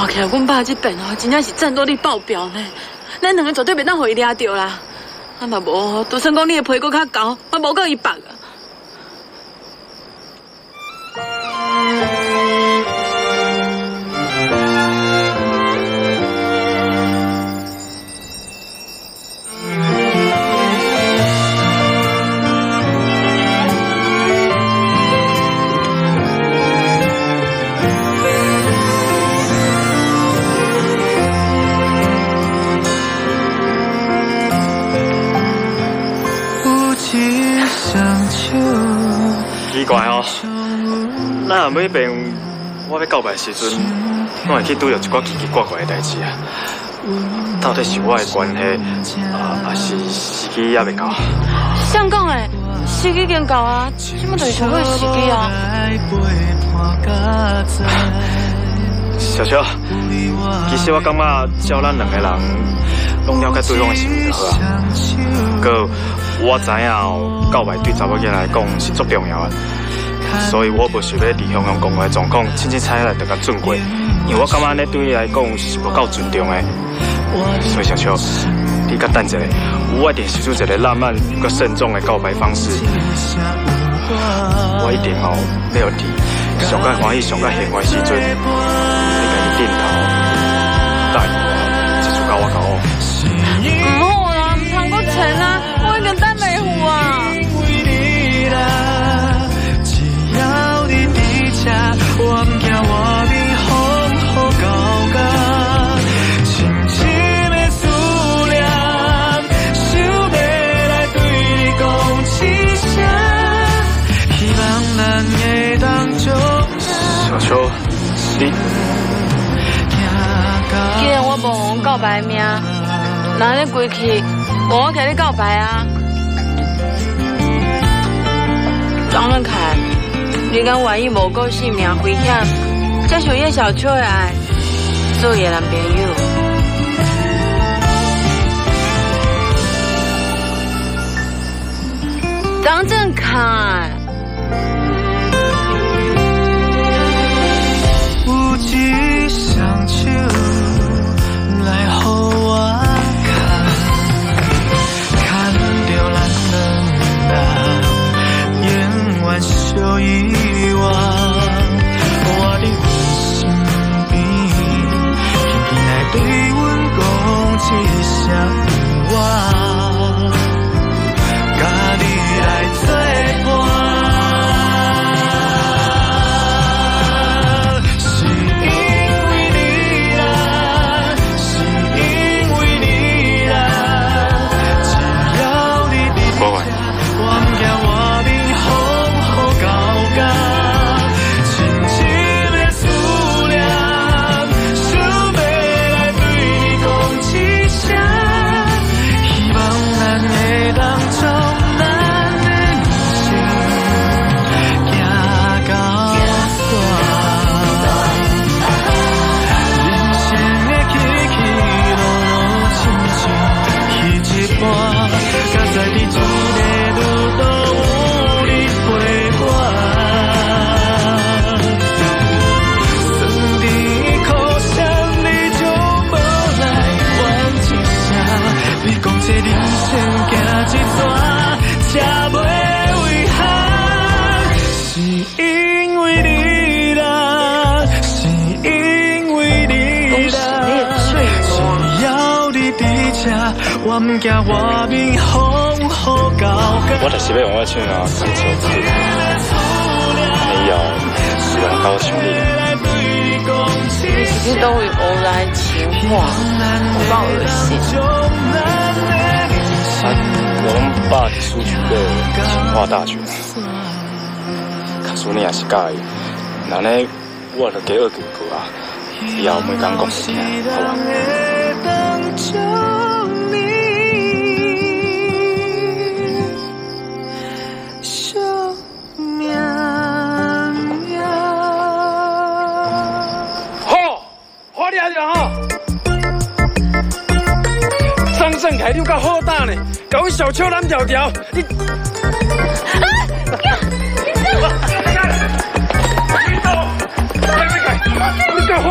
看起來阮爸這邊哦，真正是戰鬥力爆表呢。咱兩个絕對袂當予伊掠著啦。啊嘛無，就算講你的皮閣較厚，嘛無夠伊縛啊。奇怪哦，咱每遍我欲告白时阵，攏會去拄著一寡奇奇怪怪的代誌啊。到底是我的關係，啊，抑是時機猶未到？誰講的？時機已經到啊，這馬就是上好的時機啊。小秋，其實我感覺只要咱兩個人攏了解對方的心意就好啊。閣我知影哦，告白對查某囝來講是足重要的，所以我無想欲佇雄雄講話的狀況，凊凊彩來就共准過，因為我感覺按呢對你來講是無夠尊重的。所以小秋，你閣等一下，我一定想出一個浪漫閣慎重的告白方式。我一定吼欲予你上較歡喜、上較幸福的時陣，你家己轉頭答應我，這次佮我交往。毋好啦，毋通閣纏啊！我已經等袂赴啊。小秋，你既然我無予阮告白的命，那按呢規氣，無我共你告白啊！張振凱，你敢願意冒過性命危險，接受葉小秋的愛，做伊的男朋友？張振凱。一雙手來予我牽，牽著咱兩人永遠相依偎。我佇阮身邊，輕輕來對阮講一聲有我，佮你來做伴。我就是欲用我的唱啊，感受自己。以後你來共我唱你。你是去佗位學來情話，有夠噁心。啊，我攏捌佇書局過情話大全。假使你若是佮意，那呢我就加學幾句啊，以後每工講予聽，好無？张振凯，你有够好胆呢，共阮小秋揽条条，你。你够好